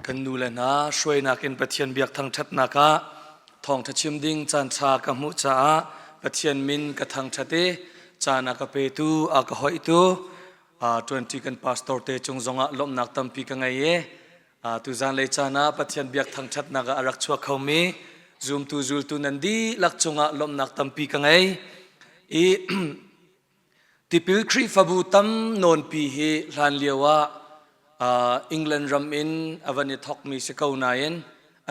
Kan nu le hna hruainak in Pathian biak thangṭhatnak ah thawngṭha chim ding caanṭha ka hmuh caah Pathian min ka thangṭhat i caan a ka petu a ka hoihtu ṭuanṭi kan pastor te cung zongah lawmhnak tampi ka ngei i tuzan lei caan ah Pathian biak thangṭhatnak ah a rak chuak khomi zumtu zultu nan dihlak cungah lawmhnak tampi ka ngei i Tipil Khrihfabu tam nawnpi hi hlanlio ah England ram in a van i thawkmi si ko nain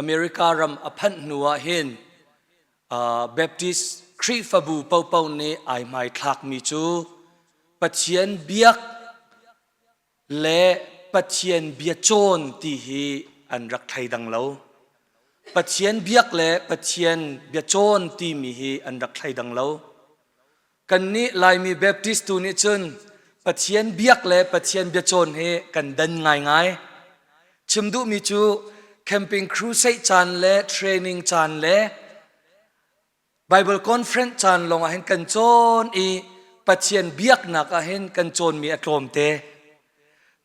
America ram a phanh hnu ah hin Baptist Khrihfabu paohpaoh nih ai hmaithlakmi cu Pathian biak le Pathian bia cawn ti hi an rak thleidang lo. Pathian biak le Pathian bia cawn timi hi an rak thleidang lo. Kannih Laimi Baptist tu nih cun Pathian biak le Pathian biacawn hi kan dan ngaingai. Chim duhmi cu camping crusade caan le training caan le Bible conference caan lawngah hin kan cawn i Pathian biaknak ah hin kan cawnmi a tlawmte.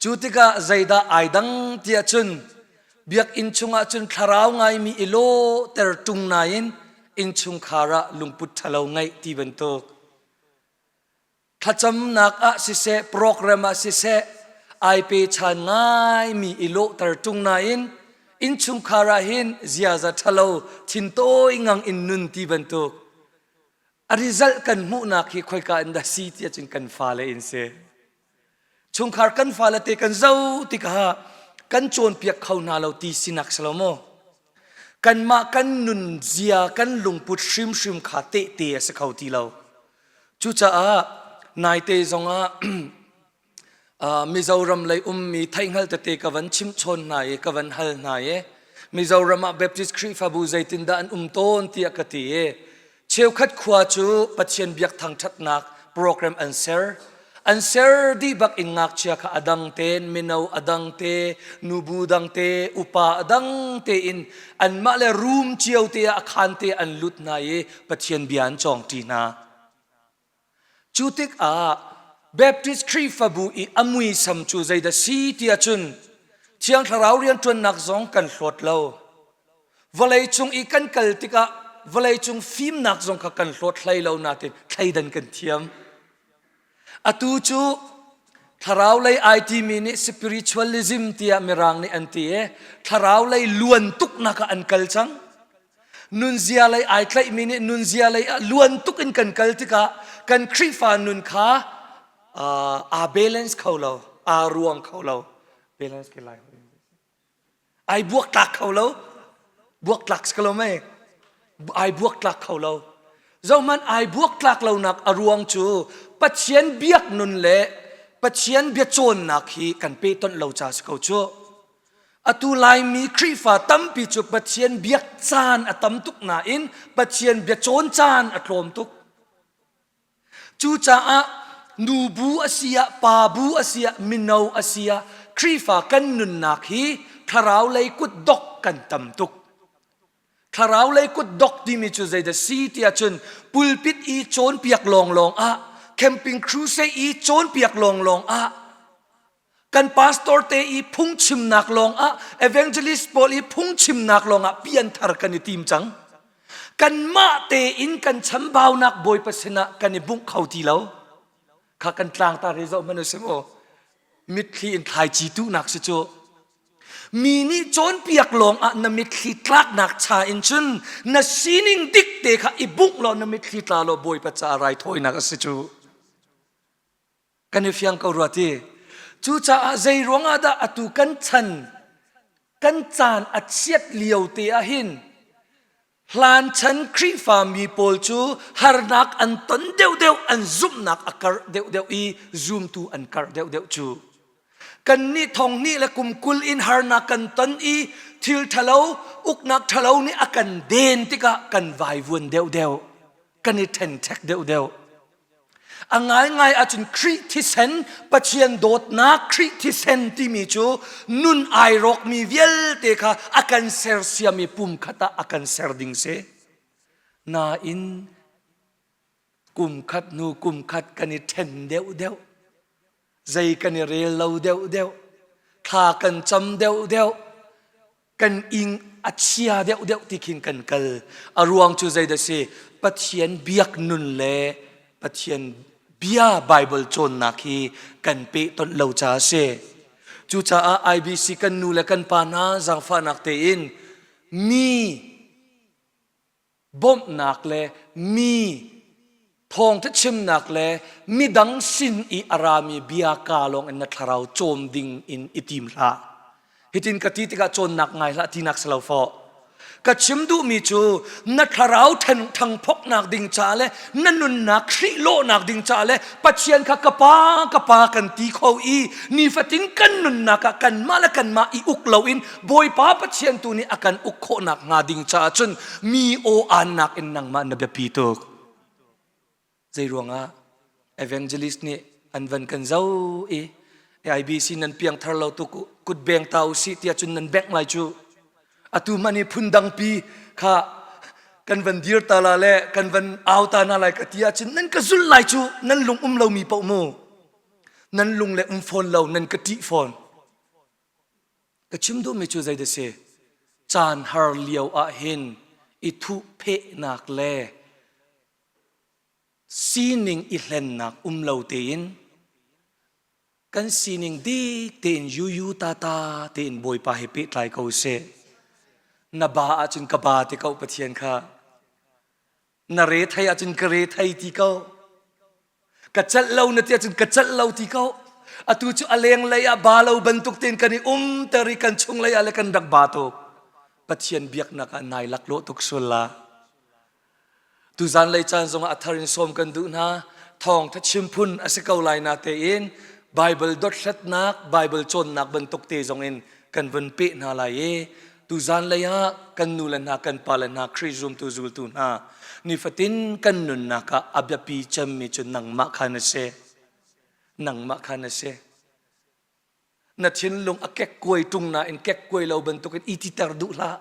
Cu tikah zeidah ai dang tiah cun biakinn chungah cun thlarau ngaimi i lawhter ṭung nain innchungkhar ah lungput ṭhalo ngeih ti bantuk. Thlacamnak ah siseh, program ah siseh, ai pechan ngaimi i lawhter ṭung nain innchungkhar ah hin ziaza ṭhalo thintawi ngang in nun ti bantuk. A result kan hmuhnak hi khoika in dah si tiah cun kan fale in si. Chungkhar kan fale te kan zoh tikah kan cawnpiak kho hna lo ti sinak si lo maw? Kanmah kan nun zia kan lungput hrimhrim kha tehte a si kho ti lo. Cucaah naite zongah Mizoram lei ummi theihhngalh tete ka van chimchawn hna i ka van hal hna i Mizoram ah Baptist Khrihfabu zeitindah an um tawn tiah ka ti i Cheukhat khua cu Pathian biak thangṭhatnak program an ser. An ser dih bak in ngakchia kha a dang tein, mino a dang te, nubu dang te, upa a dang tein anmah le room cio te ah a khaan te an lut hna i Pathian bia an cawngṭi hna. Cu tikah Baptist Khrihfabu i a muisam cu zeidah si ti ahcun Thiang Thlarau rianṭuannak zong kan hlawt lo. Vawleicung i kan kal tikah vawleicung fimnak zong kha kan hlawt hlei lo nain thleidan kan thiam. Atu cu thlarau lei ai timi nih spiritualism tiah mirang nih an ti i thlarau lei luan tuknak ah an kal cang. Nunzia lei ai tlaihmi nih nunzia lei ah luan tuk in kan kal tikah kan Khrihfa nun kha aa balance kho lo, aa ruang kho lo. Balance ke lai. Ai buaktlak kho lo. Buaktlak si ko mei. Ai buaktlak kho lo. Zohman ai buaktlak lonak a ruang cu Pathian biak nun le Pathian bia cawnnak hi kan pehtonh lo ca si ko cu. Atu Laimi Khrihfa tampi cu Pathian biak caan a tam tuk nain Pathian bia cawn caan a tlawm tuk. Cucaah nubu a si ah, pa bu a si ah, mino a si ah, Khrihfa kan nunnak hi thlarau lei kutdok kan tam tuk. Thlarau lei kutdok timi cu zeidah si tiah cun pulpit i cawnpiak lawnglawng ah, camping crusade i cawnpiak lawnglawng ah, kan pastor te i phungchimnak lawng ah evangelist pawl i phungchimnak lawng ah pianthar kan i tim cang kanmah tein kan chambaunak bawipa sinah kan i bungh kho ti lo kha kan tlangtar hi zoh hmanh usih mu mitthli in thlaici tuhnak si cu mi nih cawnpiak lawng ah na mitthli tlaknak cha in cun na sining dik te kha i bungh law na mitthli tla law bawipa ca raithawinak a si cu Kan i fiang ko rua ti. Cucaah zei ruangah dah atu kan chan kan caan a chiat lio te ah hin hlan chan Khrihfa mi pawl cu harnak an ton deuhdeuh an zumhnak a karh deuhdeuh i zumtu an karh deuhdeuh cu kannih thong hnih le kum 20 in harnak kan ton i thil ṭhalo uknak ṭhalo nih a kan den tikah kan vaivuan deuhdeuh kan i ṭhenṭhek deuhdeuh A ngaingai ahcun Khrih thisen, Pathian dawtnak Khrih thisen timi cu nun ai rawkmi vialte kha a kan sersiam i pumkhat ah a kan ser ding si. Nain kumkhat hnu kumkhat kan i ṭhen deuhdeuh. Zei kan i rel lo deuhdeuh. Thla kan cam deuhdeuh. Kan ing a chia deuhdeuh ti khin kan kal. A ruang cu zeidah si? Pathian biak nun le Pathian bia Bible cawnnak hi kan pehtonh lo caah a si. Cucaah IBC kan nu le kan pa hna zaangfahnak tein mi bawmhnak le mi thawngtha chimnak le midang sin i a rami bia ka lawng in na thlarau cawm ding in i tim hlah. Hitin ka ti tikah cawnnak ngai hlah tinak si lo fawh. Ka chim duhmi cu na thlarau thangphoknak ding ca le na nunnak Khrih lawhnak ding ca le Pathian kha ka pa ka pa kan ti kho i nifatin kan nunnak ah kanmah le kanmah i uk loin Bawipa Pathian tu nih a kan uk khawhnak hnga ding caah cun mi aw aannak in nangmah na biapi tuk. Zei ruangah evangelist nih an van kan zo i AIBC nan piangthar lo tu kut beng ta u si tiah cun nan bengh lai cu. Atu hmanh hi phun dangpi kha kan van dir ta la le kan van au ta na lai ka ti ahcun nan ka zulh lai cu nan lung um lomi paoh mu. Nan lung le um fawn lo nan ka ṭih fawn. Ka chim duhmi cu zeidah si? Caan har lio ah hin i thuh phehnak le sining i hlennak um lo tein kan sining dik tein yuyu tata tein Bawipa he pehtlai ko seh. Na ba ahcun ka ba ti ko Pathian kha. Na re thei ahcun ka re thei ti ko. Ka celh lo na ti ahcun ka celh lo ti ko. Atu cu a lenglei ah ba lo bantuk tein kan i umter i kan chunglei ah le kan rak ba tuk. Pathian biaknak ah nai laklawh tuk sual la. Tuzan lei caan zongah a thar in sawm kan duh hna. Thawngtha chim phun a si ko lai na tein Bible dothlatnak, Bible cawnnak bantuk te zong in kan vun peh hna lai i tuzan lei ah kan nu le hna kan pa le hna Khrih zumtu zultu hna nifatin kan nunnak ah a biapi cemmi cu nangmah kha na si. Nangmah kha na si. Na thinlung a kekkuai ṭung nain kekkuai lo bantukin i titer duh hlah.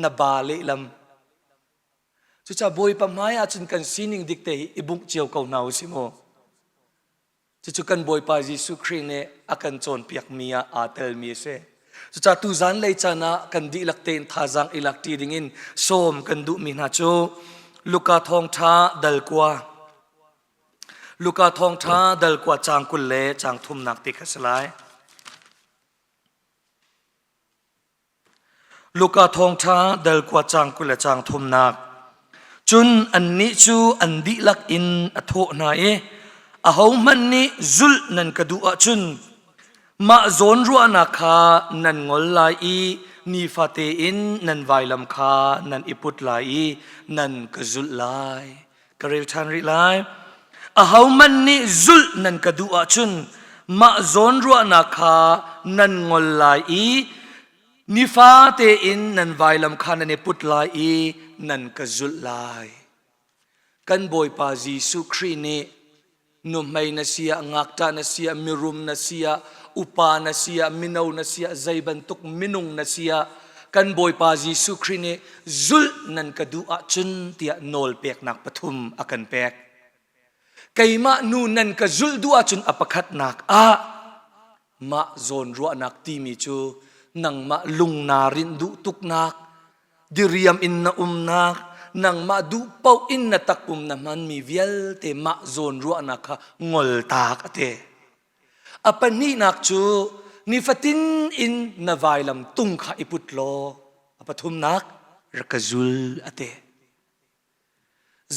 Na ba lehlam. Cucaah Bawipa hmai ahcun kan sining dik te hi i bungh cio ko hna u si mu. Cucu kan Bawipa Jesuh Khrih nih a kan cawnpiakmi ah aa telmi a si. Cucaah tuzan lei caan ah kan dihlak tein thazaang i lak ṭi dingin sawm kan duhmi hna cu Luka thawngṭha dal kua Luka thawngṭha dal kua caang 20 le caang thumnak te kha si lai. Luka thawngṭha dal kua caang 20 le caang thumnak. Cun annih cu an dihlak in a thawh hna i, Ahohmanh nih zulh nan ka duh ahcun mah zawnruahnak kha nan ngol lai i nifate in nan vailam kha nan i put lai i nan ka zulh lai. Ka rel ṭhan rih lai. Ahohmanh nih zulh nan ka duh ahcun mah zawnruahnak kha nan ngol lai i nifate in nan vailam kha nan i put lai i nan ka zulh lai. Kan Bawipa Jesuh Khrih nih nuhmei na si ah, ngakṭah na si ah, mirum na si ah, upa na si ah, mino na si ah, zei bantuk minung na si ah, kan Bawipa Jesuh Khrih nih zulh nan ka duh ahcun tiah nawl peknak pathum a kan pek. Keimah nu nan ka zulh duh ahcun a pakhatnak ah mah zawnruahnak timi cu nangmah lung naa rinh duh tuknak, diriam in na umnak, nangmah duh paoh in na takpum na hmanmi vialte mah zawnruahnak kha ngoltak a ti. A pahnihnak cu nifatin in na vailam tung kha i put law a pathumnak rak ka zul a ti.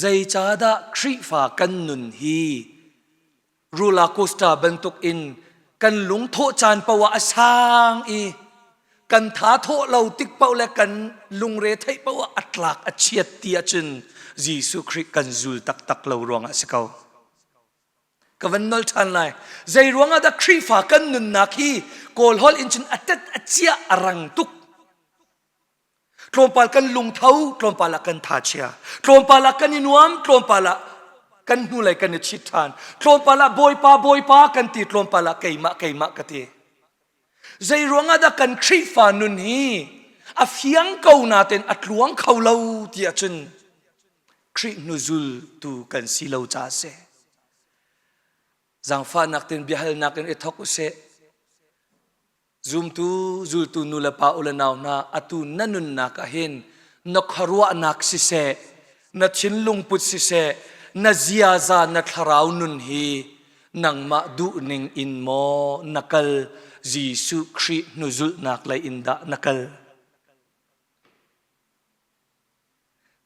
Zeicahdah Khrihfa kan nun hi roller coaster bantuk in kan lungthawh caan paoh ah a sang i kan tha thawh lo tik paoh le kan lungre theih paoh ah a tlak a chiat ti ahcun Jesuh Khrih kan zul taktak lo ruangah a si ko. Ka van nol ṭhan lai. Zei ruangah dah Khrihfa kan nunnak hi Kawl holh in cun a tet a ciah a rang tuk. Tlawmpal kan lungtho, tlawmpal ah kan tha chia. Tlawmpal ah kan i nuam, tlawmpal ah kan hnulei kan i chit ṭhan. Tlawmpal ah Bawipa, Bawipa kan ti, tlawmpal ah keimah, keimah ka ti. Zei ruangah dah kan Khrihfa nun hi a fiang ko nain a tluang kho lo ti ahcun Khrih hnuzultu kan si lo caah a si. Zaangfahnak tein biahalnak in i thawk u sih. Zumtu, zultu nu le pa u le nau hna, atu na nunnak ah hin na khuaruahnak siseh, na thinlung put siseh, na ziaza na thlarau nun hi nangmah duhning in maw na kal Jesuh Khrih hnuzulhnak lei in dah na kal?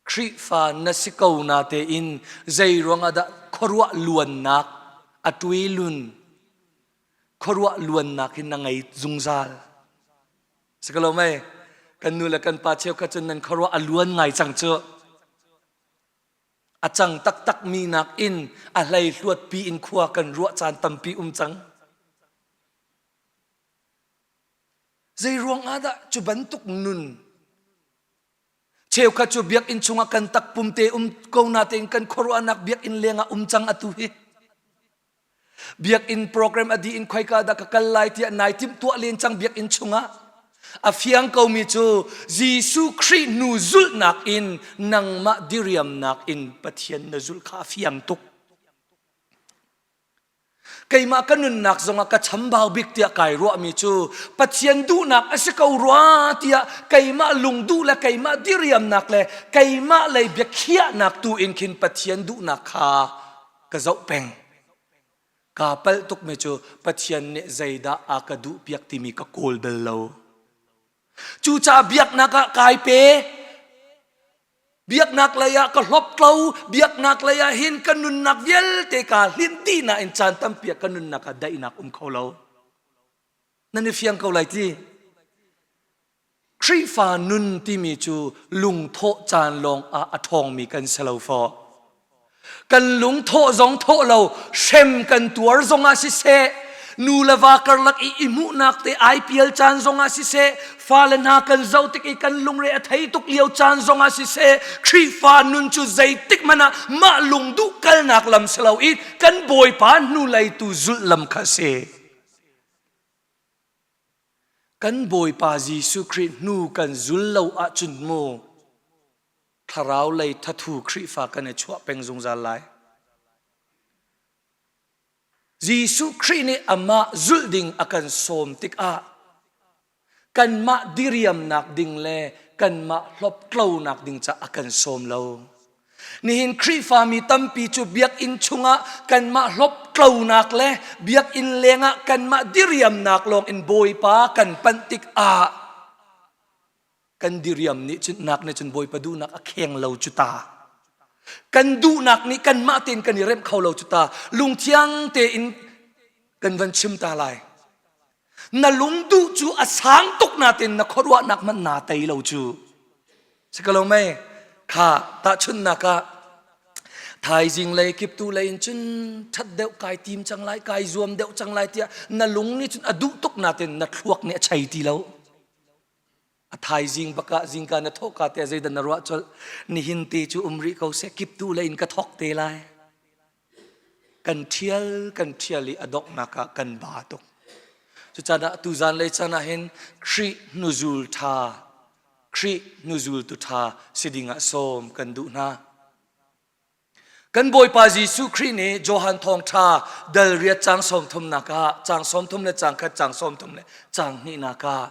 Khrihfa na si ko na tein zei ruangah dah khuaruah luannak a tuilun khuaruah luannak hi na ngei zungzal si ko lo mei kan nu le kan pa cheukhat cun nan khuaruah a luan ngai cang cu a cang taktak mi nak in a hlei hluat pi in khua kan ruah caan tampi um cang zei ruang ah dah cu bantuk nun cheukhat cu biakinn chungah kan takpum te um ko na tein kan khuaruahnak biakinn lengah um cang atu hi Biakinn program a dih in khoika dah ka kal lai tiah nai timh tuah len cang biakinn chungah. A fiang komi cu Jesuh Khrih hnu zulhnak in nangmah diriamnak in Pathian na zulh kha a fiang tuk. Keimah ka nunnak zongah ka chambau bik tiah kai ruahmi cu Pathian duhnak a si ko rua tiah keimah lungduh le keimah diriamnak le keimah lei biakhiahnak tu in khin Pathian duhnak kha ka zoh peng. Kaa palh tukmi cu Pathian nih zeidah a ka duhpiak timi ka kawl bal lo. Cucaah biaknak ah kai pe. Biaknak lei ah ka hloptlo, biaknak lei ah hin ka nunnak vialte kaa hlinh dih nain caan tampi ah ka nunnak ah daihnak um kho lo. Nan i fiang ko lai ti. Khrihfa nun timi cu lungthawh caan lawng ah a ṭhawngmi kan si lo fawh. Kan lungthawh zong thawh lo, hrem kan tuar zongah siseh, nu le va karlak i i hmuhnak te ai pial caan zongah siseh, fale hna kan zoh tik i kan lungre a thei tuk lio caan zongah siseh, Khrihfa nun cu zeitik hmanh ah mah lungduh kalnak lam si lo i kan Bawipa hnulei tu zulh lam kha a si. Kan Bawipa Jesuh Khrih hnu kan zul lo ahcun mu thlarau lei thathu Khrihfa kan i chuah peng zungzal lai. Jesuh Khrih nih amah zulh ding a kan sawm tikah kanmah diriamnak ding le kanmah hlawptlonak ding caah a kan sawm lo. Nihin Khrihfami tampi cu biakinn chungah kanmah hlawptlonak le biakinn lengah kanmah diriamnak lawng in Bawipa kan panh tikah kan diriam nih cun nak nih cun Bawipa duhnak a kheng lo cu ta. Kan duhnak nih kanmah tein kan i remh kho lo cu ta. Lungthiang tein kan van chim ta lai. Na lungduh cu a sang tuk natin na khuaruahnak hmanh naa tei lo cu. Si ko lo mei? Kha tahchunhnak ah thaizing lei kiptu lei in cun ṭhat deuh kai tim cang lai, kai zuam deuh cang lai tiah na lung nih cun a duh tuk natin na thluak nih a chei ti lo. A thaizing bakah zingka na thawhka te zeidah na ruah colh nihin te cu um rih ko seh kiptu lei in ka thawk te lai. Kan ṭhial kan ṭhial i a donghnak ah kan ba tuk. Cucaah tuzan lei caan ah hin Khrih hnuzul ṭha, Khrih hnuzultu ṭha si dingah sawm kan duh hna. Kan Bawipa Jesuh Khrih nih Johan thawngṭha dal riat caang sawmthumnak ah caang 30 le caang khat caang 30 le caang hnihnak ah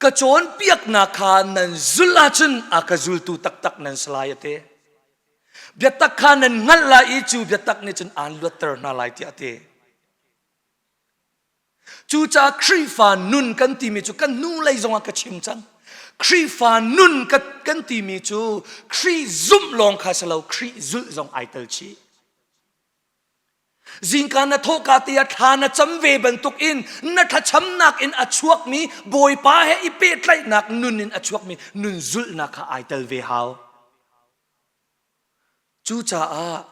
ka cawnpiaknak kha nan zulh ahcun a ka zultu taktak nan si lai a ti. Biatak kha nan hngalh lai i cu biatak nih cun aan luatter hna lai tiah a ti. Cucaah Khrihfa nun kan timi cu kan hnulei zongah ka chim cang. Khrihfa nun kan timi cu Khrih zumh lawng kha si lo, Khrih zulh zong ai tel chih. Zingka na thawhka te ah thla na cam ve bantuk in na thlacamnak in a chuakmi Bawipa he i pehtlaihnak nun in a chuakmi nun zulhnak kha ai tel ve hau. Cucaah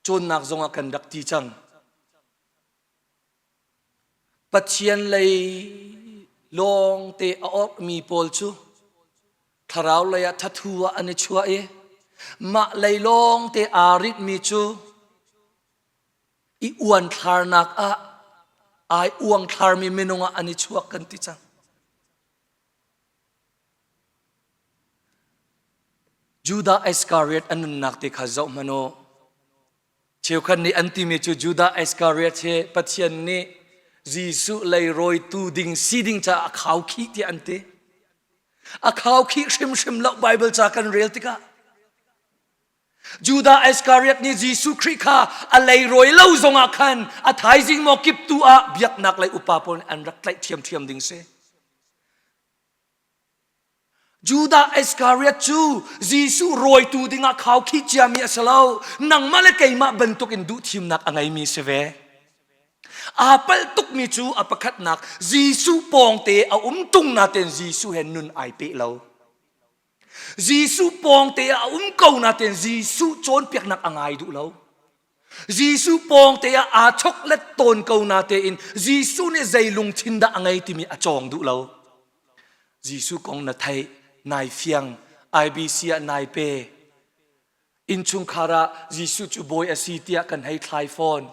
cawnnak zongah kan rak ti cang. Pathian lei lawngte a orhmi pawl cu thlarau lei ah thathu ah an i chuah i mah lei lawngte aa ritmi cu i uanthlarnak ah ai uangthlarmi minung ah an i chuak kan ti cang. Judah Iscariot a nunnak te kha zoh hmanh u. Cheukhat nih an timi cu Judah Iscariot hi Pathian nih Jesuh leirawitu ding si ding caah a khaukhih tiah an ti. A khaukhih hrimhrim lo Bible ca kan rel tikah. Judah Iskariot nih Jesuh Khrih kha a leirawi lo zongah khan a thaizing maw kiptu ah biaknak lei upa pawl nih an rak tlaih ṭhiamṭhiam ding si. Judah Iskariot cu Jesuh rawitu dingah khaukhih ciami a si lo. Nangmah le keimah bantukin duhthimnak a ngeimi si ve. Aa palh tukmi cu a pakhatnak Jesuh pawngte a um tung natein Jesuh he nun ai peh lo. Jesuh pawngte ah a um ko natein Jesuh cawnpiaknak a ngai duh lo. Jesuh pawngte ah aa choklet tawn ko natein Jesuh nih zei lungthin dah a ngei timi a cawng duh lo. Jesuh kong na theih, nai fiang, IBC ah nai pe. Innchungkhar ah Jesuh cu bawi a si tiah kan hei thlai fawn.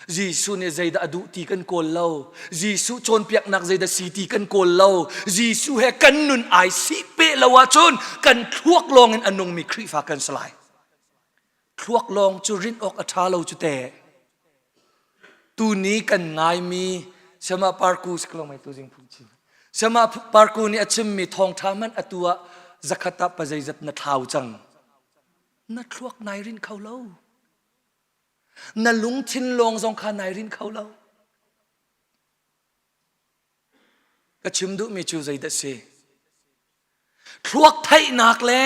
Jesuh nih zeidah a duh ti kan kawl lo. Jesuh cawnpiaknak zeidah si ti kan kawl lo. Jesuh he kan nun ai si pe lo ahcun kan thluak lawng in a nungmi Khrihfa kan si lai. Thluak lawng cu rinh awk a ṭha lo cu teh. Tuni kan ngaimi Sema Parku Sema Parku nih a chimmi thawngṭha hmanh atu ah zakhat ah pazeizat na thlau cang. Na thluak nai rinh kho lo. Na lungthin lawng zong kha nai rinh kho lo. Ka chim duhmi cu zeidah si? Thluak theihnak le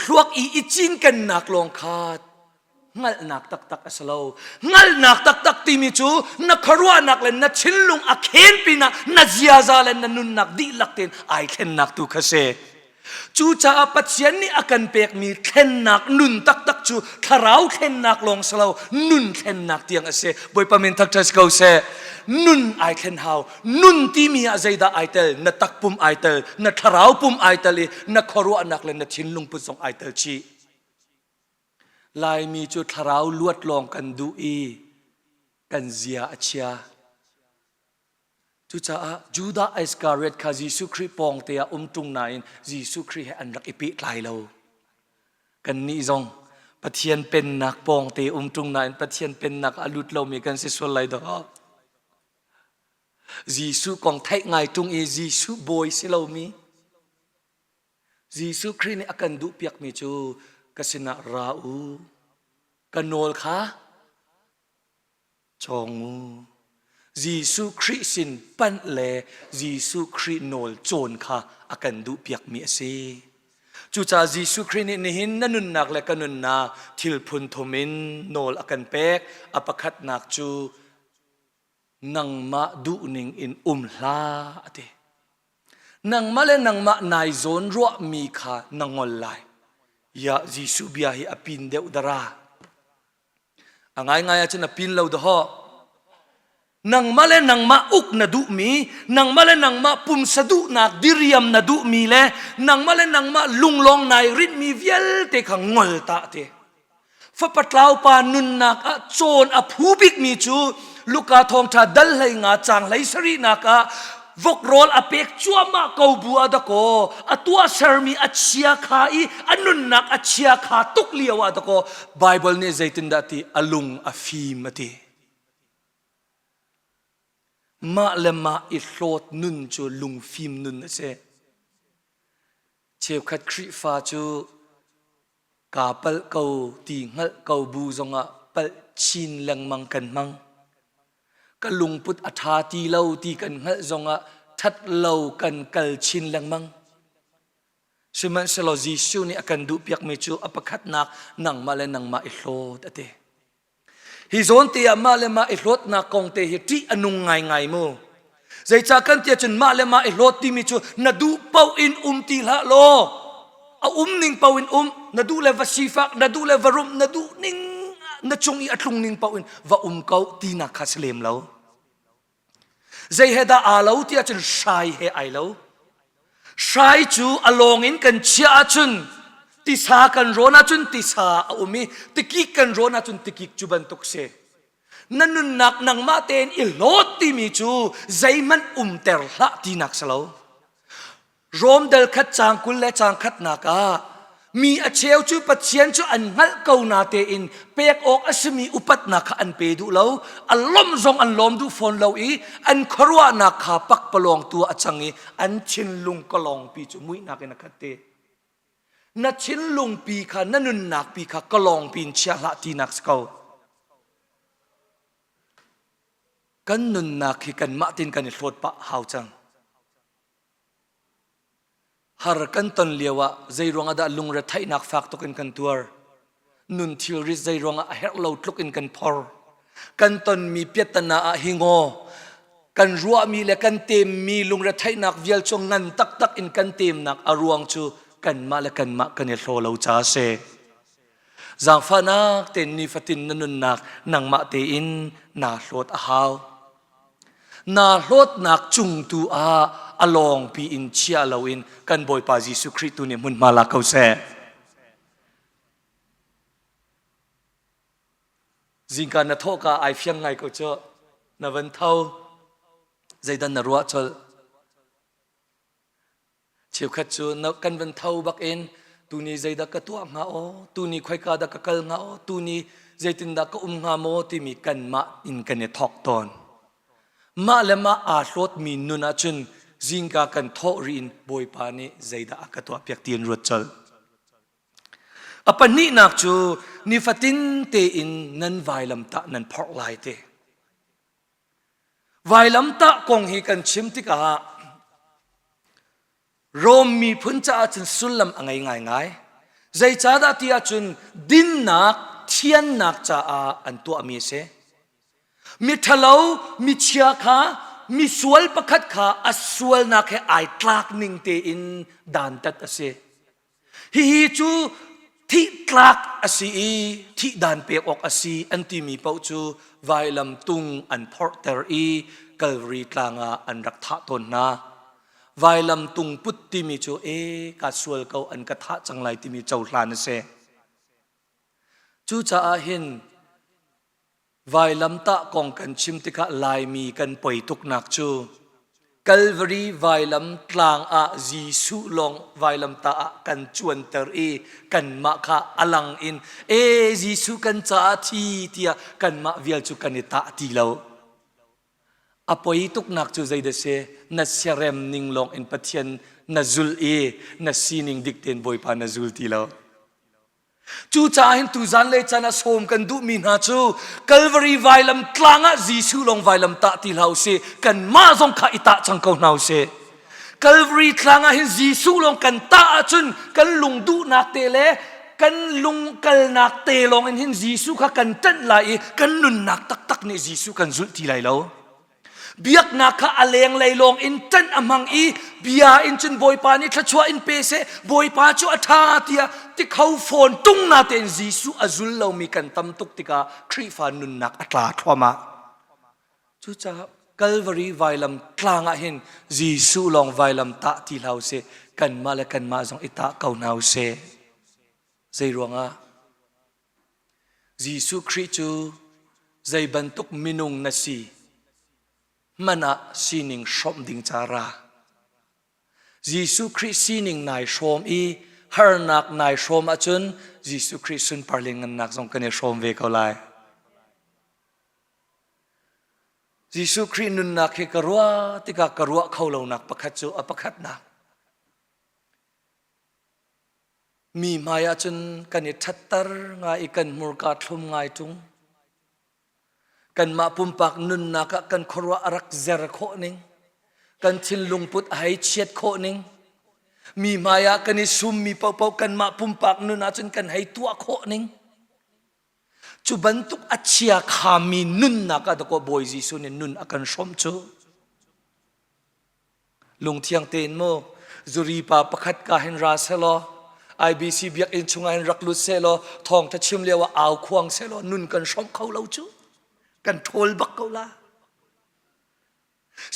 thluak i i cinkennak lawng kha hngalhnak taktak a si lo. Hngalhnak taktak timi cu na khuaruahnak le na thinlung a khen pinah na ziaza le na nunnak dihlak tein ai thlennak tu kha si. Cucaah Pathian nih a kan pekmi thlennak nun taktak cu thlarau thlennak lawng si lo, nun thlennak tiang a si. Bawipa min thangṭhat si ko seh. Nun ai thlen hau. Nun timi ah zeidah ai tel? Na takpum ai tel, na thlarau pum ai tel i na khuaruahnak le na thinlung put zong ai tel chih. Laimi cu thlarau luat lawng kan duh i kan zia a chia. Cucaah Judah Iskariot kha Jesuh Khrih pawngte ah um ṭung nain Jesuh Khrih he an rak i pehtlai lo. Kannih zong Pathian pennak pawngte um ṭung nain Pathian pennak ah a lut lomi kan si sual lai dawh. Jesuh kong theih ngai ṭung i Jesuh bawi si lomi Jesuh Khrih nih a kan duhpiakmi cu ka sinah ra u, ka nawl kha Cawng u. Jesuh Khrih sin panh le Jesuh Khrih nawl cawn kha a kan duhpiakmi a si. Cucaah Jesuh Khrih nih nihin na nunnak le ka nunnak thil phun thum in nawl a kan pek. A pakhatnak cu nangmah duhning in um hlah a ti. Nangmah le nangmah nai zawn ruahmi kha na ngol lai. Ya Jesuh bia hi a pin deuh dara. A ngaingai ahcun a pin lo dahawh. Nangmah le nangmah uk na duhmi, nangmah le nangmah pumsa duhnak diriam na duhmi le nangmah le nangmah lunglawng nai rinhmi vialte kha ngol ta te. Fapa tlaupa nunnak ah cawn a phu bikmi cu Luka thawngṭha dal hlei nga caang hlei sarihnak ah vok rawl a pek cuahmah ko bu ah dakaw a tuahsermi a chia kha i a nunnak a chia kha tuk lio ah dakaw Bible nih zeitindah ti a lung a fim a ti mah le mah i hlawt nun cu lungfim nun a si cheukhat Khrihfa cu kaa palh ko ti hngalh ko bu zongah palh chin lengmang kan hmang Ka lungput a ṭha ti lo ti kan hngalh zongah ṭhat lo kan kal chin lengmang. Sihmanhsehlaw Jesuh nih a kan duhpiakmi cu a pakhatnak nangmah le nangmah i hlawt a ti. Hi zawn te ah mah le mah i hlawtnak kong te hi ṭih a nung ngaingai mu. Zeicah kan ti ahcun mah le mah i hlawt timi cu na duh paoh in um ti hlah law a um ning paoh in um na duh le va sifak na duh le va rum na duh ning na cung i a tlung ning paoh in va um ko tinak kha si lem lo. Zei he dah aa lo ti ahcun hrai he ai lo. Hrai cu a lawng in kan chiah ahcun tisa kan rawn ahcun tisa a um i tikik kan rawn ahcun tikik cu bantuk si. Na nunnak nangmah tein i hlawt timi cu zeihmanh umter hlah tinak si lo. Rom dal khat caang 20 le caang khatnak ah. Mi a cheu cu Pathian cu an hngalh ko na tein pek awk a simi upatnak kha an pe duh lo. A lawmh zong an lawm duh fawn lo i an khuaruahnak kha pakpalawng tu ah a cang i an thinlung kalawngpi cu muihnak in a khat te. Na thinlungpi kha na nunnak pi kha kalawngpi in chia hlah tinak si ko. Kan nunnak hi kanmah tin kan i hlawt pah hau cang. Har kan ton lio ah zei ruangah dah lungretheihnak fak tuk in kan tuar? Nun thilrit zei ruangah a herh lo tluk in kan phor? Kan tonmi piattana ah hi ngaw kan ruahmi le kan temmi lungretheihnak vial cu ngan taktak in kan temnak a ruang cu kanmah le kanmah kan i hlaw lo ca a si. Zaangfahnak tein nifatin na nunnak nangmah tein naa hlawt a hau. Naa hlawtnak cung tu ah a lawngpi in chia loin kan Bawipa Jesuh Khrih tu nih hmunhma la ko seh. Zingka na thawhka ai fiang ngai ko cu. Na van tho. Zeidan na ruah colh. Cheukhat cu na kan van tho bak in tuni zeidah ka tuah hnga aw, tuni khoika dah ka kal hnga aw, tuni zeitindah ka um hnga maw timi kanmah in kan i thawk tawn. Mah le mah aa hlawtmi nun ahcun zingka kan thawh ri in Bawipa nih zeidah a ka tuahpiak ti in ruat colh. A pahnihnak cu nifatin tein nan vailamtah nan phorh lai ti. Vailamtah kong hi kan chim tikah Rom miphun caah cun sullam a ngei ngaingai. Zeicahdah ti ahcun dinnak, thiannak caah an tuahmi a si. Miṭhalo, michia kha misual pakhat kha a sualnak he ai tlak ning tein dantat a si. Hihi cu thih tlak a si i thih dan pek awk a si an timi paoh cu vailam tung an phorhter i Kalvari tlang ah an rak thah tawn hna. Vailam tung put timi cu e ka sual ko an ka thah cang lai timi cohlan a si. Cucaah hin Vailamtah kong kan chim tikah Laimi kan poi tuknak cu Calvary vailam tlang ah Jesuh lawng vailamtah ah kan cuanter i kanmah kha a lang in e Jesuh kan caah thi tiah kanmah vial cu kan i tah ti lo. A poi tuknak cu zeidah si na siarem ning lawng in Pathian na zul i na sining dik tein Bawipa na zul ti lo. Cucaah hin tuzan le caan ah sawm kan duhmi hna cu Calvary vailam tlang ah Jesuh lawng vailam tah ti hlah usih kanmah zong kha i tah cang ko hna usih. Calvary tlang ah hin Jesuh lawng kan tah ahcun kan lung duhnak te le kan lung kalnak te lawng in hin Jesuh kha kan ṭanh lai i kan nunnak taktak nih Jesuh kan zulh ti lai lo. Biaknak kha a lenglei lawng in ṭanh a hmang i bia in cun Bawipa nih thluachuah in pe seh, Bawipa cu a ṭha tiah ti kho fawn ṭung na tein Jesuh a zul lomi kan tam tuk tikah Khrihfa nunnak a tla thluahmah. Cucaah Calvary vailam tlang ah hin Jesuh lawng vailam tah ti hlah usih, kanmah le kanmah zong i tah ko hna usih. Zei ruangah? Jesuh Khrih cu zei bantuk minung na si hmanh ah sining hrawmh ding ca ra. Jesuh Khrih sining nai hrawm i harnak nai hrawm ahcun Jesuh Khrih sunpar le ngannak zong kan i hrawm ve ko lai. Jesuh Khrih nunnak hi ka ruah tikah ka ruah kho lonak pakhat cu a pakhatnak. Mi hmai ah cun kan i ṭhatter ngai i kan hmurka thlum ngai ṭung. Kanmah pumpak nunnak ah kan khuaruah a rak zer khawh ning, kan thinlung put a hei chiat khawh ning, mi hmai ah kan i summi paohpaoh kanmah pumpak nun ah cun kan hei tuah khawh ning. Cu bantuk a chia khami nunnak ah dakaw Bawi Jesuh nih nun a kan hrawmh cu. Lungthiang tein mu zuri pa pakhat ka hin ra selaw IBC biakinn chungah hin rak lut selaw thawngtha chim lio ah au khuang selaw nun kan hrawmh kho lo cu kan ṭhawl bak ko la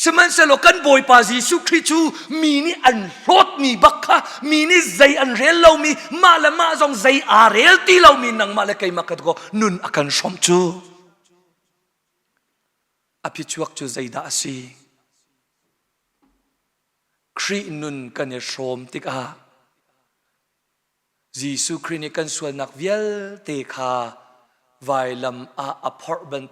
Sihmanhsehlaw kan Bawipa Jesuh Khrih cu mi nih an hlawtmi bak kha mi nih zei an rel lomi mah le mah zong zei aa rel ti lomi nangmah le keimah ka nun a kan hrawmh cu a phichuak cu zeidah a si Khrih nun kan i hrawm tikah Jesuh Khrih nih kan sualnak vialte kha vailam ah a phorh ban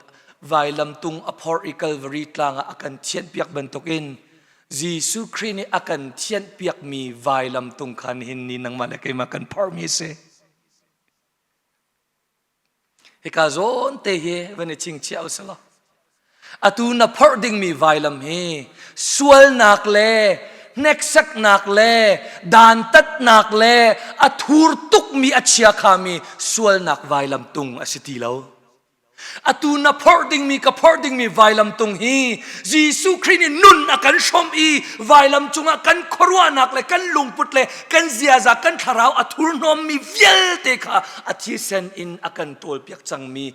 vailam tung a phorh i Calvary tlang ah a kan thianhpiak bantukin Jesuh Khrih nih a kan thianhpiakmi vailam tung kha nihin ni nangmah le keimah kan phorhmi a si. Hika zawn te hi van i chingchiah u selaw. Atu na phorh dingmi vailam hi sualnak le hneksaknak le dantatnak le a thur tukmi a chiakhami sualnak vailam tung a si ti lo. Atu na phorh dingmi ka phorh dingmi vailam tung hi Jesuh Khrih nih nun a kan hrawmh i vailam cungah kan khuaruahnak le kan lungput le kan ziaza kan thlarau a thurhnawmmi vialte kha a thisen in a kan tawlpiak cangmi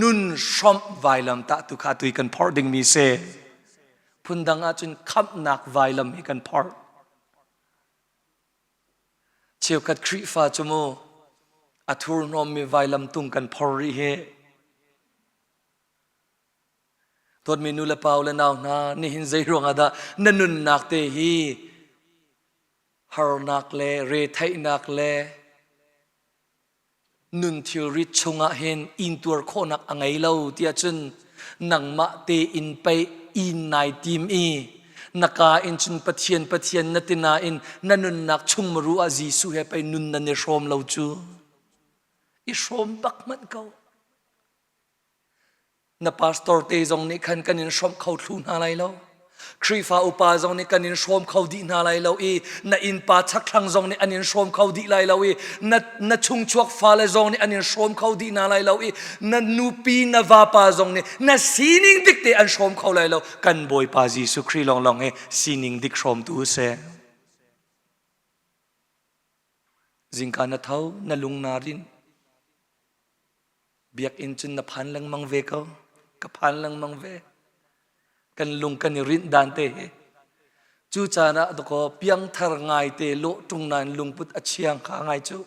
nun hrawmh vailam tah tu kha atu i kan phorh dingmi si. Phundang ahcun khamhnak vailam hi kan phorh. Cheukhat Khrihfa cu mu a thurhnawmmi vailamtung kan phor rih hi. Dawtmi nu le pa le nau hna, nihin zei ruangah dah na nunnak te hi harnak le retheihnak le nun thilrit chungah hin intuar khawhnak a ngei lo tiah cun nangmah tein pei in nai tim i na ka in cun Pathian Pathian na ti nain na nunnak chungmaru ah Jesuh he pei nun nan i hrawm lo cu i hrawm bak hmanh ko Na pastor te zong nih khan kan in hrawmh kho thlu hna lai lo. Khrihfa upa zong nih kan in hrawm kho dih hna lai lo i na innpa chakthlang zong nih an in hrawm kho dih lai lo i na, na chungchuak fale zong nih an in hrawm kho dih hna lai lo i na nupi na vapa zong nih na sining dik te an hrawm kho lai lo. Kan Bawipa Jesuh Khrih lawnglawng hi sining dik hrawmtu a si. Zingka na tho, na lung naa rinh. Biakinn cun na phan lengmang ve ko. Ka phan lengmang ve. Kan lung kan i rinh dan te hi. Cu caan ah dakaw piangthar ngai te lawh ṭung nain lungput a chiang kha ngai cu.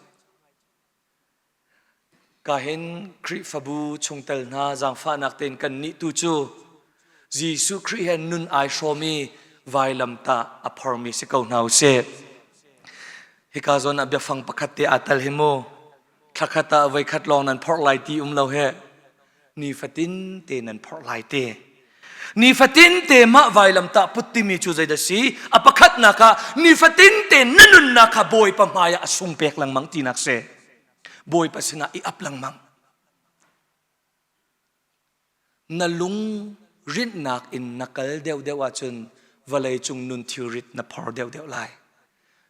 Ka hin Khrihfabu chungtel hna zaangfahnak tein kan nih tu cu Jesuh Khrih he nun ai hrawm i vailamtah a phormi si ko hna usih. Hika zawn ah biafang pakhat te aa tel hi mu. Thlakhat ah voikhat lawng nan phorh lai ti um lo he nifatin te nan phorh lai te. Nifatin te mah vailamtah put timi cu zeidah si? A pakhatnak ah nifatin te na nunnak kha Bawipa hmai ah a sung pek lengmang tinak si. Bawipa sinah i ap lengmang. Na lung rinhnak in na kal deuhdeuh ahcun vawleicung nun thilrit na phor deuhdeuh lai.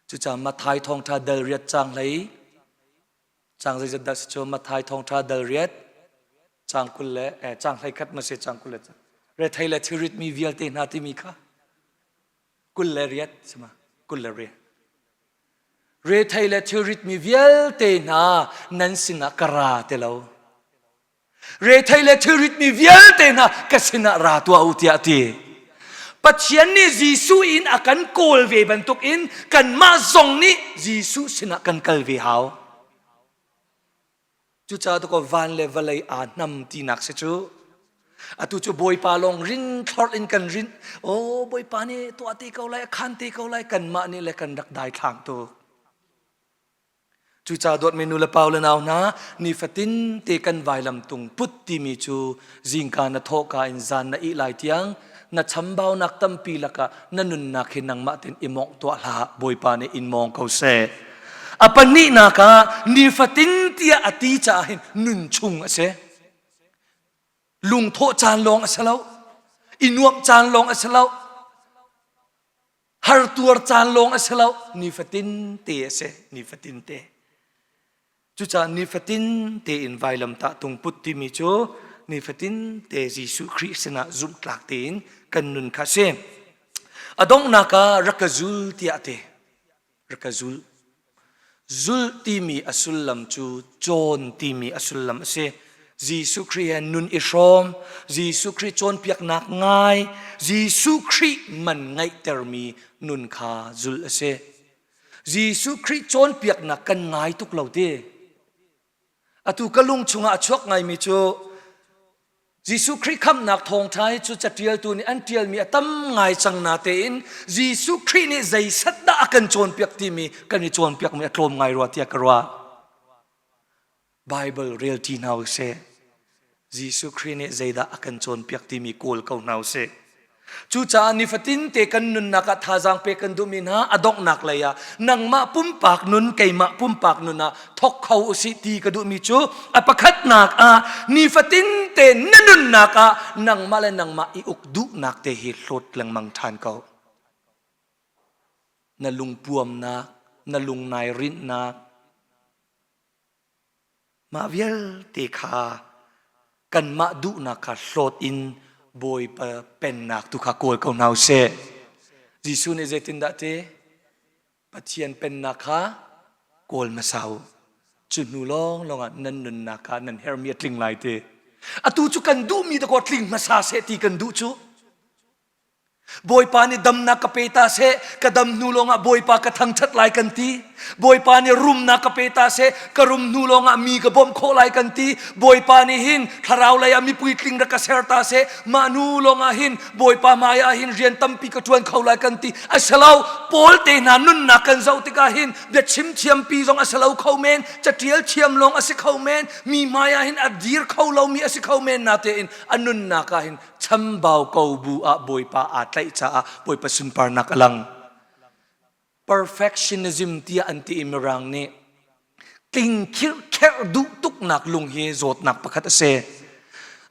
Cucaah Matthai thawngṭha dal riat caang hlei caang zeizat dah si cu Matthai thawngṭha dal riat caang 20 le eh, caang 11 ma si caang 20 le rethei le thilrit mi vialte hna timi kha 28 si ma 28 rethei le thilrit mi vialte hna nan sinah ka ra ti lo Rethei le thilrit mi vialte hna ka sinah ra tuah u tiah a ti. Pathian nih Jesuh in a kan kawl ve bantuk in kanmah zong nih Jesuh sinah kan kal ve hau. Cucaah tukaw van le vawlei aa hnam tinak si cu. Atu cu Bawipa lawng rin thlorh in kan rin. Oh Bawipa nih tuah te ko lai, a khan te ko lai, kanmah nih le kan rak daithlang tuk. Cucaah dawtmi nu le pa le nau hna, nifatin te kan vailam tung put timi cu zingka na thawhka in zan na ih lai tiang na chambaunak tampi lakah na nunnak hi nangmah tein i mawngh tuah hlah Bawipa nih in mawng ko seh. A pahnihnak ah nifatin tiah a ti caah hin nun chung a si. Lungthawh caan lawng a si lo. I nuamh caan lawng a si lo. Har tuar caan lawng a si lo, nifatin te a si, nifatin te. Cucaah nifatin tein vailamtah tung put timi cu nifatin te Jesuh Khrih sinah zumhtlak tein kan nun kha a si. A donghnak ah rak ka zul tiah a ti. Rak ka zul. Zulh timi a sullam cu cawn timi a sullam a si. Jesuh Khrih he nun i hrawm, Jesuh Khrih cawnpiaknak ngai, Jesuh Khrih man ngaihtermi nun kha zulh a si. Jesuh Khrih cawnpiaknak kan ngai tuk lo ti. Atu ka lung chungah a chuak ngaimi cu Jesuh Khrih khamhnak thawngṭha hi cu caṭialtu nih an ṭialmi a tam ngai cang natein Jesuh Khrih nih zeisat dah a kan cawnpiak timi kan i cawnpiakmi a tlawm ngai rua tiah ka ruah. Bible rel ṭi hna usih. Jesuh Khrih nih zeidah a kan cawnpiak timi kawl ko hna usih. Cucaah nifatin te kan nunnak ah thazaang pek kan duhmi hna a donghnak lei ah nangmah pumpak nun keimah pumpak nun ah thok kho usih ti ka duhmi cu a pakhatnak ah nifatin te na nunnak ah nangmah le nangmah i uk duhnak te hi hlawt lengmang ṭhan ko. Na lungpuamnak, na lungnai rinhnak, Mah vialte kha kanmah duhnak kha hlawt in Bawipa pennak tu kha kawl ko hna usih. Jesuh nih zeitindah ti? Pathian pennak kha kawl hmasa u. Cu hnu lawnglawng ah nan nunnak kha nan herhmi a tling lai ti. Atu cu kan duhmi dakaw tling hmasa seh ti kan duh cu. Bawipa nih damnak ka pe ta seh, ka dam hnu lawngah Bawipa ka thangṭhat lai kan ti. Bawipa nih rumnak ka pe ta seh, ka rum hnu lawngah mi ka bawmh khawh lai kan ti. Bawipa nih hin thlarau lei ah mipui tling rak ka ser ta seh, mah hnu lawngah hin Bawipa hmai ah hin rian tampi ka ṭuan kho lai kan ti. A si lo, Paul te hna nunnak kan zoh tikah hin biachim thiampi zong a si lo kho men, caṭial thiam lawng a si kho men, mi hmai ah hin a dir kho lomi a si kho men natein a nunnak ah hin chambau ko bu ah Bawipa aa tlaih caah Bawipa sunparnak a lang. Perfectionism tiah an ti i Mirang nih tling khirh duh tuknak lung hi zawtnak pakhat a si.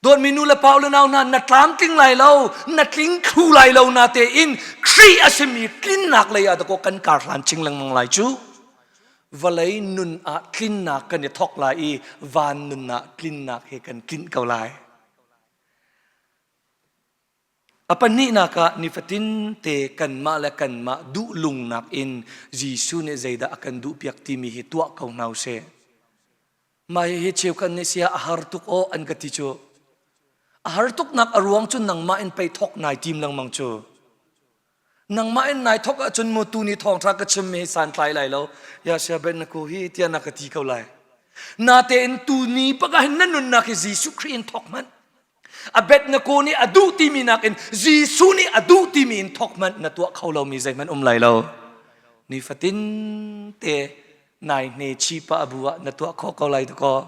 Dawtmi nu le pa le nau hna na tlamtling lai lo, na tling thlu lai lo na tein Khrih a simi tlinnak lei ah dakaw kan kar hlan ching lengmang lai cu. Vawlei nun ah tlinnak kan i thok lai i van nun ah tlinnak he kan tlinh ko lai. A pahnihnak ah nifatin te kanmah le kanmah duh lungnak in Jesuh nih zeidah a kan duhpiak timi hi tuah ko hna usih. Mah hihi cheukhat nih sia a har tuk aw an ka ti cu. A har tuknak a ruang cu nangmah in pei thok nai tim lengmang cu. Nangmah in nai thok ahcun mu tu ni thawngṭha ka chimmi hi santlai lai lo. Ya sia ben na ku hi tiah na ka ti ko lai. Natein tu ni bak ah hin na nunnak hi Jesuh Khrih in thok hmanh. A bet na ko nih a duh timi nakin Jesuh nih a duh timi in thok hmanh na tuah kho lomi zeihmanh um lai lo. Nifatin te nai hne chi pa bu ah na tuah khawh ko lai dakaw.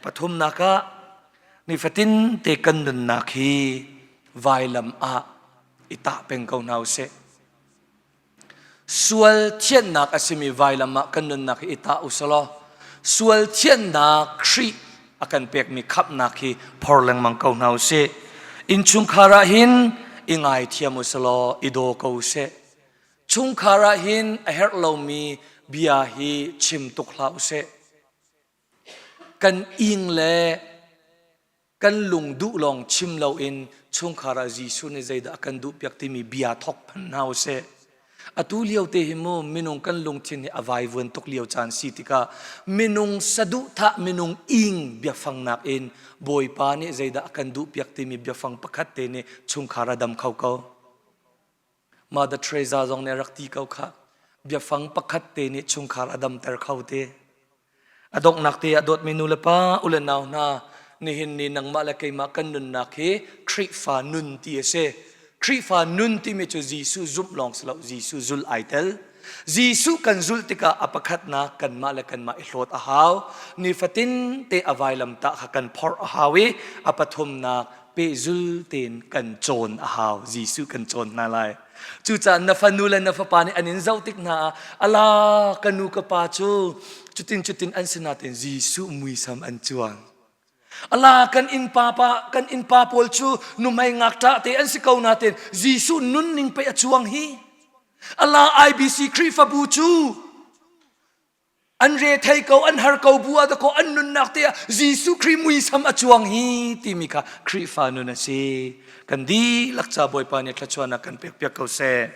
Pathumnak ah nifatin te kan nunnak hi vailam ah i tah peng ko hna usih. Sual thiannak a simi vailam ah kan nunnak hi i tah usalaw sual thiannak Khrih a kan pekmi khamhnak hi phor lengmang ko hna usih. Innchungkhar ah hin i ngaithiam usalaw i daw ko usih. Chungkhar ah hin a herh lomi bia hi chim tuk hlah usih. Kan ing le kan lung duh lawng chim loin chungkhar ah Jesuh nih zeidah a kan duhpiak timi bia thok hmanh hna usih. Atu lio te hi mu minung kan lungthin hi a vaivuan tuk lio caan si tikah minung saduhthah minung ing biafang nakin Bawipa nih zeidah a kan duhpiak timi biafang pakhat te nih chungkhar a dam kho ko. Mother Teresa zong nih a rak ti ko kha. Biafang pakhat te nih chungkhar a damter kho te. A donghnak te ah dawtmi nu le pa, u le nau hna, nihin ni nangmah le keimah kan nunnak hi Khrihfa nun ti a si. Khrihfa nun timi cu Jesuh zumh lawng si lo, Jesuh zulh ai tel. Jesuh kan zulh tikah a pakhatnak kanmah le kanmah i hlawt a hau. Nifatin te a vailamtah kha kan phorh a hau i a pathumnak pehzul tein kan cawn a hau Jesuh kan cawn hna lai cucaah na fanu le na fapa nih an in zoh tik hna ah ala ka nu ka pa cu cutin cutin an si nain Jesuh muisam an cuang ala kan innpa pa kan innpa pawl cu nuhmei ngakṭah te an si ko nain Jesuh nunning pei a cuang hi ala IBC Khrihfabu cu An rethei ko, an har ko bu ah dakaw an nunnak te ah Jesuh Khrih muisam a cuang hi timi kha Khrihfa nun a si. Kan dihlak ca Bawipa nih thluachuahnak kan pek piak ko seh.